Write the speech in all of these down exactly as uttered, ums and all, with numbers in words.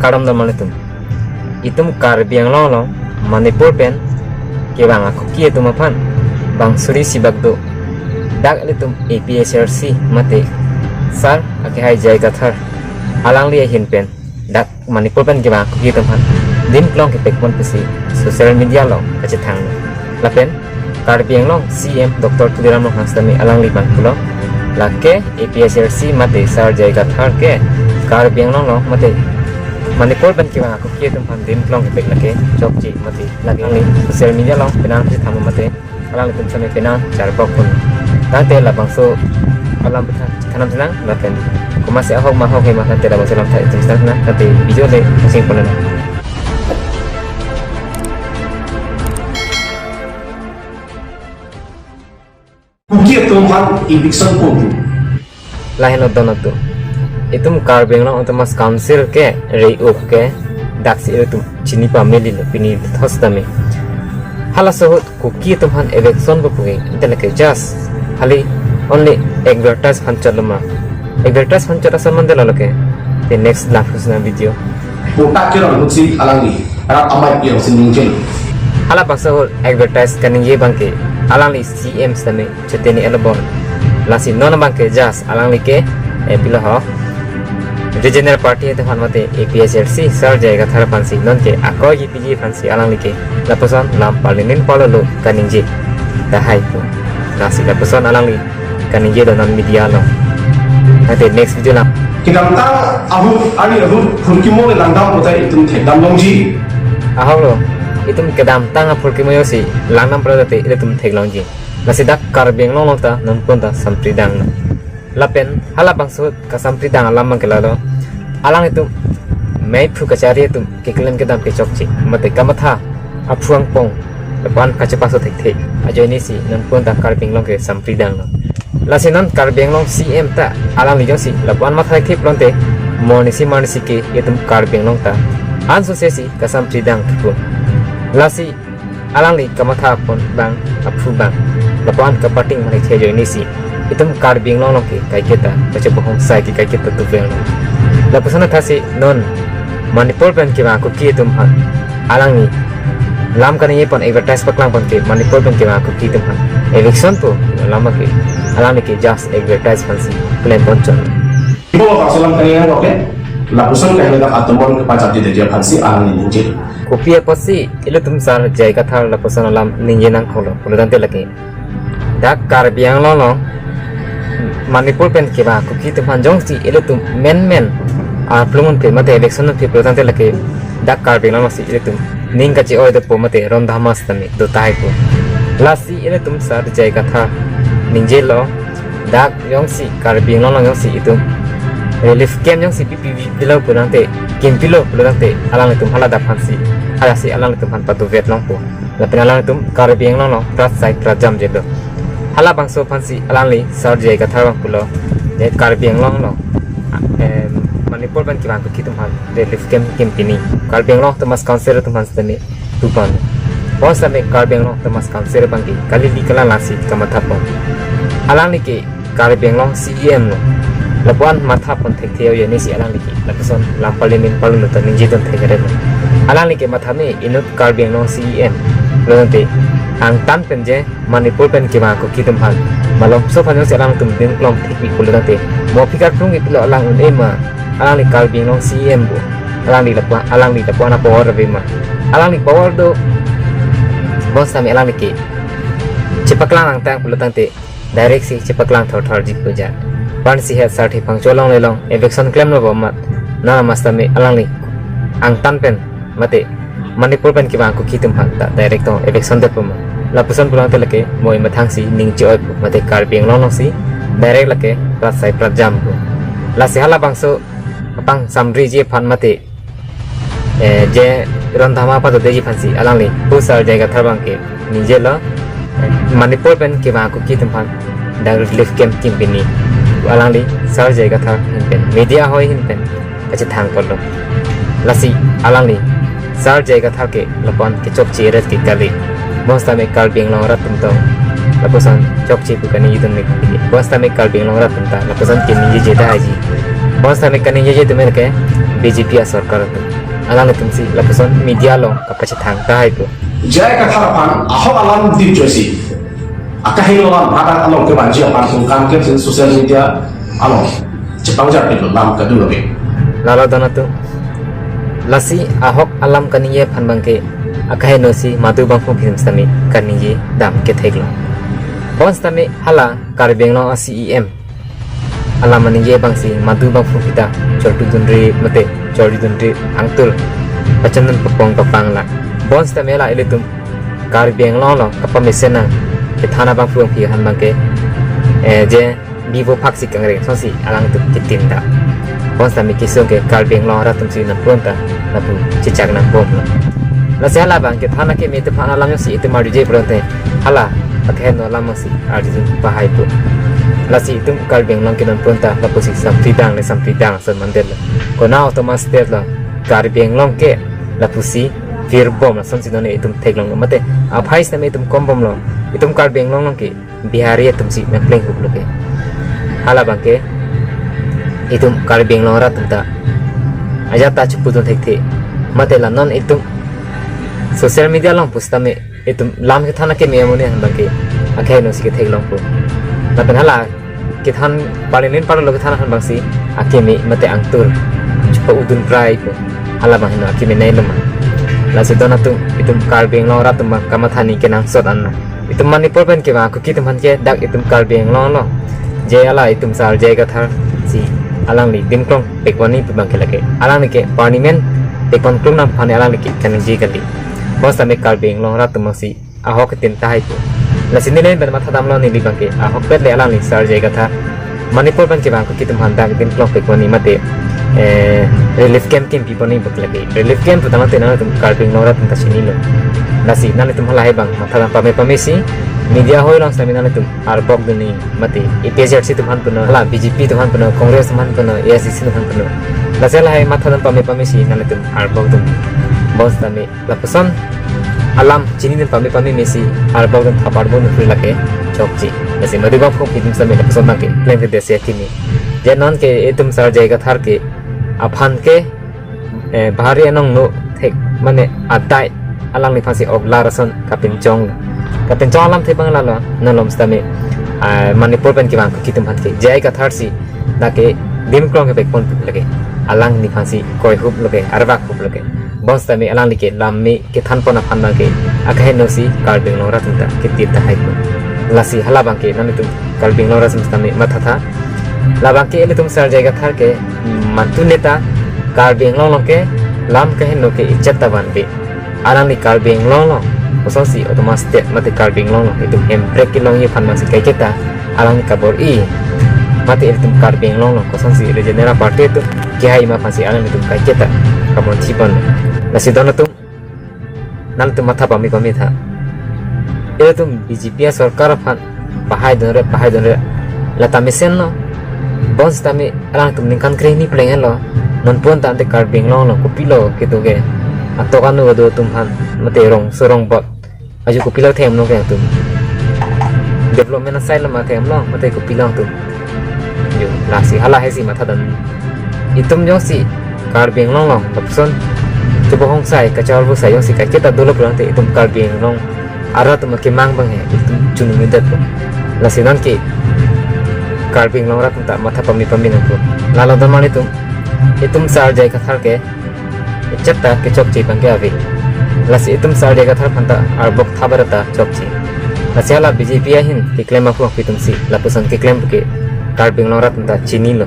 Kardom dam alanglitum. Itum Karbi Anglong along Manipur pen kevang akuki atum aphan bang suri sibak do. Dak ilitum A P H L C mate sar akehai J I Kathar alangli ahin pen dak Manipur pen kevang akuki atum aphan dim klong kepek pon pusi social media along kachethang. Lapen Karbi Anglong C M Doctor Tuliram Ronghang sitame alangli abang pulo, lake A P H L C mate sar J I Kathar ke Karbi Anglong along mate Manipur pen kevang akuki atum aphan dim klong kepek lake chokche mate lake alangli social media along penang si thamu mate alanglitum sitame penang charbok pon. Tangte labangso alam pethan thanam senang lapen komatsi ahok ma ahok he ma tangte labangso alam tha itum senang senang tangte video le sing pon nang. Kuki atum aphan eviction po pu. Lahenlo don atum. Itum Karbi Anglong Autonomous Council ke rei-up ke daksi itum chini pameli lo pini thos tame. Halaso ahut Kuki atum aphan eviction po pu ke ante lake just hali only advertise aphan chotlo ma. Advertise aphan chot ason mandela lo ke. The next lapuson video. Kotak ke rong si alangli rat amai pi rong si ningje. Halabangso ahut advertise kaningje abang ke alangli C M sitame choteni elobon. Lasi non abang ke just alangli ke, eh, pilo ho, regional party atum aphan mate A P H L C sar J I Kathar aphansi non ke akoi ji piji aphansi alangli ke lapuson lam parlinin palo lo kaningje. Tahai pu. Lasi lapuson alangli kaningje do non media along. Nanti next video lang. Kedamtang ahut, arni ahut phurkimo le langdam pulote itum thekdam longji. Ahok lo, itum kedamtang aphurkimo jongsi langdam pulote ilitum theklongji. Lasi dak Karbi Anglong along ta nonpon ta sampridang. Lapen halabangso kasampridang alam abang ke lalo. Alanglitum meiphu kachari atum keklem kedam kechokche mate kamatha aphu angpong lapen kachepaso thekthe ajoine si nonpon ta Karbi Anglong ke sampridang lo. Lasi non Karbi Anglong C M ta alangli jongsi lapuan matha thekthe pulote morning si morning si ke itum Karbi Anglong ta ansose si kasampridang thupo. Lasi alangli kamatha pon abang aphu abang lapuan kapating mane thekthe ajoine si itum Karbi Anglong along ke kaiketa kachepohong sai ke kaiketa tuveng lo. Lapuson athasi non Manipur pen kevang Kuki atum aphan alangli lam kaningje pon advertise paklang pon ke Manipur pen kevang Kuki atum aphan eviction po alam ke alangli ke just advertise aphansi klem pon chot. Ibo bangso alam kaningje lo ke lapuson kaningje dak atum aphan kepachap jide aphansi alangli ningje. Kopi apotsi ilitum sar J I Kathar lapuson alam ningje nangkoklo pulo tangte lake dak Karbi Anglong along Manipur pen kevang Kuki atum aphan jongsi ilitum menmen arplung unphe mate election unphe pulo tangte lake dak Karbi Anglong alongsi ilitum ning kache-oi dopo mate ron dam sitame do tahai pu. Lasi ilitum sar J I Kathar ningjelo dak jongsi Karbi Anglong along jongsi itum relief camp jongsi pipi pilo pulo tangte, kim pilo pulo tangte alanglitum hala dak aphansi, halasi alanglitum aphan patuvet longpo. Lapen alanglitum Karbi Anglong along prat sai prat jam jelo. Halabangso aphansi alangli sar J I Kathar abang pulo, je Karbi Anglong along, em, Manipur pen kevang Kuki atum aphan relief camp kim pini. Karbi Anglong Autonomous Council atum aphan sitame tupon. Bonsitame Karbi Anglong Autonomous Council abang ke kali di kala lasi kamatha pon. Alangli ke Karbi Anglong C E M lo. Lapuan matha pon thekthe ajoine si alangli ke lapuson lam parlinin palo lo ta ningje don thekre lo. Alangli ke matha me inut Karbi Anglong C E M lo tangte angtan pen je Manipur pen kevang Kuki atum aphan malomso aphan jongsi alangtum dim klong thekpi pulo tangte mo phikar plung ipilo alang un-e ma, alangli Karbi Anglong C E M pu. Alangli lapuan, alangli lapuan apower ave ma. Alangli power do. Bonsitame alangli ke chepaklang angtang pulo tangte direct si chepaklang thor thor ji puja. Pan si het sarthi pangcholong lelong eviction klemlo bom mat. Na mas tame alangli angtan pen mate Manipur pen kevang Kuki atum aphan ta direct tong eviction det puma. Lapuson pulang te lake moi mathang si ning che-oi pu mate Karbi Anglong along si direct lake plat sai plat jam pu. Lasi halabangso apang samri ji aphan mate, eh, je ron thama pado de ji aphan si alangli pu sar J I Kathar abang ke ningjelo, eh, Manipur pen kevang Kuki atum aphan dak relief camp kim pini. Alangli sar J I Kathar ahin pen media ahoi ahin pen kachethang polo. Lasi alangli sar J I Kathar ke lapuan kechokche ret ke kali. Bonsitame Karbi Anglong arat atum tong lapuson chokche pu kaningje atum me. Bonsitame Karbi Anglong arat atum ta lapuson kaningje je tahai ji. Bonsitame kaningje je atum ke B J P asorkar atum. Alanglitum si lapuson media along kapachethang tahai pu. J I Kathar aphan ahok alam dipjoisi, akahelo alam hadak along kevanji aphan kungkan ke social media along chepangjar pilo lam kadu lagi. Lalo don atum, lasi ahok alam kaningje aphan abangke akaheno si madu bangphu aphim sitame kaningje dam ketheklong. Bonsitame hala Karbi Anglong a-C E M alam aningje abangsi madu bangphu kita chortu dunri mate chortu dunri angtul pachanun papong papangla. Bonsitame la ilitum Karbi Anglong along kapamesen nang kethan abangphu aphi aphan abangke, eh, je bivo phak si kangre sonsi alangtum kitin ta. Bonsitame kesung ke Karbi Anglong arat atum si nangpon ta lapu chechak nangbomlo. Lasi hala abang kethan akeme atum aphan alam jongsi itum arjuje pulote hala akaheno alam si arjuje pahai pu. Lasi itum Karbi Anglong ke nangpon ta lapusi samtidang le samtidang ason mandetlo. Konat autonomous state lo, Karbi Anglong ke lapusi virbom asonsi non itum theklonglo mate aphai sitame itum kombomlo. Itum Karbi Anglong along ke Bihari atum si nangpleng huplo ke. Hala abangke itum Karbi Anglong arat atum ta ajat ta chepudun thekthe. Mate la non itum social media along pusitame itum lam kethan akeme amonit aphan abangke akaheno si ketheklong pu. Lapen hala kethan parlin parlo kethan aphan abangsi akeme mate angtur chepa-udun prai pu. Hala abang heno akeme nai loma. Lasi don atum, itum Karbi Anglong arat atum abang kamatha ni kenangsot an na. Itum Manipur pen kevang Kuki atum aphan ke dak itum Karbi Anglong along J I, hala itum sar J I Kathar si alangli dim klong pekvani pu abangke lake. Alangli ke parliament pekvon klong nangphan alangli ke kaningje kali. Bonsitame Karbi Anglong arat atum abangsi ahok tin tahai pu. Lasi neli pen mathadamlo, neli abangke ahokpet le alangli sar J I Kathar Manipur pen kevang Kuki atum aphan dak dim klong pekvani mate, eh, relief camp kempi poni buk lake. Relief camp pu tangte nangtum Karbi Anglong arat atum ta chinilo. Lasi nangtum halahei abang mathadam pame pame si media hoi along sitame nangtum arbok dunji mate A P H L C atum aphan punon, hala B J P atum aphan punon, Congress atum aphan punon, A I C C atum aphan punon. Lasi halahei mathadam pame pame si nangtum arbok dun. Bonsitame lapuson alam chinidun pame pame mesi arbok dun thapar bon nukri lake chokche. Lasi madu bangphu aphim sitame lapuson abangke klem ke desi akimi. Je non ke itum sar J I Kathar ke aphan ke, eh, bahari anong no thek mane adai alangliphan si ok lar ason kapinchong. Kapinchong alamthe abang lalo, nalom sitame, ah, Manipur pen kevang Kuki atum aphan ke J I Kathar si dak ke dim klong kepekpon lake. Alangliphan si koi huplo ke, arvak huplo ke. Bonsitame alangli ke lam me kethanpon aphan abangke akaheno si Karbi Anglong arat atum ta ketip tahai pu. Lasi hala abangke nangtum Karbi Anglong arat atum sitame mathatha. La abangke ilitum sar J I Kathar ke mantu neta Karbi Anglong along ke lam kaheno ke ichet ta vanve. Alangli Karbi Anglong along kosonsi autonomous state mate Karbi Anglong along itum hemprek kelongji aphan abangsi kaiketa alangli kabor-i. Mate ilitum Karbi Anglong along kosonsi regional party atum kehai ma aphansi alanglitum kaiketa kamonthi pon. Lasi don atum, nangtum matha pame pame tha. Ilitum B J P asorkar aphan pahai dunre, pahai dunre, lata mesenlo. Bonsitame alangtum ningkan krehini pleng henlo. Non pon tangte Karbi Anglong along kopilo kedo ke, atok anu kedo atum aphan mate rongso rongbot ajo kopilo themlo ke atum. Development asai lama themlo mate kopilo atum. Jo, lasi halahei si mathadam. Itum jongsi Karbi Anglong along lapuson chebohong sai, kacharbo sai jongsi kaiketa dolo pulangte itum Karbi Anglong arat atum kemang abang he, itum chunung mindet po. Lasi non ke Karbi Anglong arat atum ta matha pame pame nangpo. Lalo don mane itum, itum sar J I Kathar ke ichet ta kechokche abangke ave. Lasi itum sar J I Kathar aphan ta arbok thabar ta chokche. Lasi hala B J P ahin keklem aphu apitum si lapuson keklem ke Karbi Anglong arat atum ta chinilo.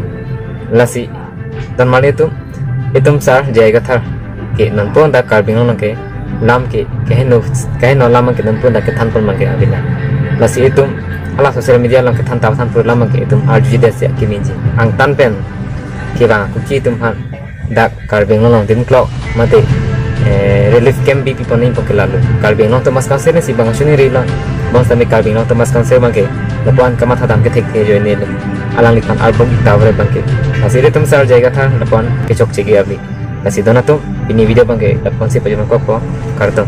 Lasi don mane itum, itum sar J I Kathar ke non pon ta Karbi Anglong ke lam ke kaheno, kaheno lam ke non pon ta kethanpon abangke ave na. Lasi itum hala social media along kethan ta thanpon lam ke itum arjuje desi akimi ji. Angtan pen kevang Kuki atum aphan dak Karbi Anglong along dim klok mate, eh, relief camp bipi pon nangpo ke lalo. Karbi Anglong Autonomous Council si bang asuni rilo. Bonsitame Karbi Anglong Autonomous Council abangke lapuan kamathadam kethekthe ajoinelo. Alangliphan arbok ik thabar abangke. Lasi ilitum sar J I Kathar lapuan kechokche ke ave. Lasi don atum, pini video abangke lapuan si pajama kokpo, kardom.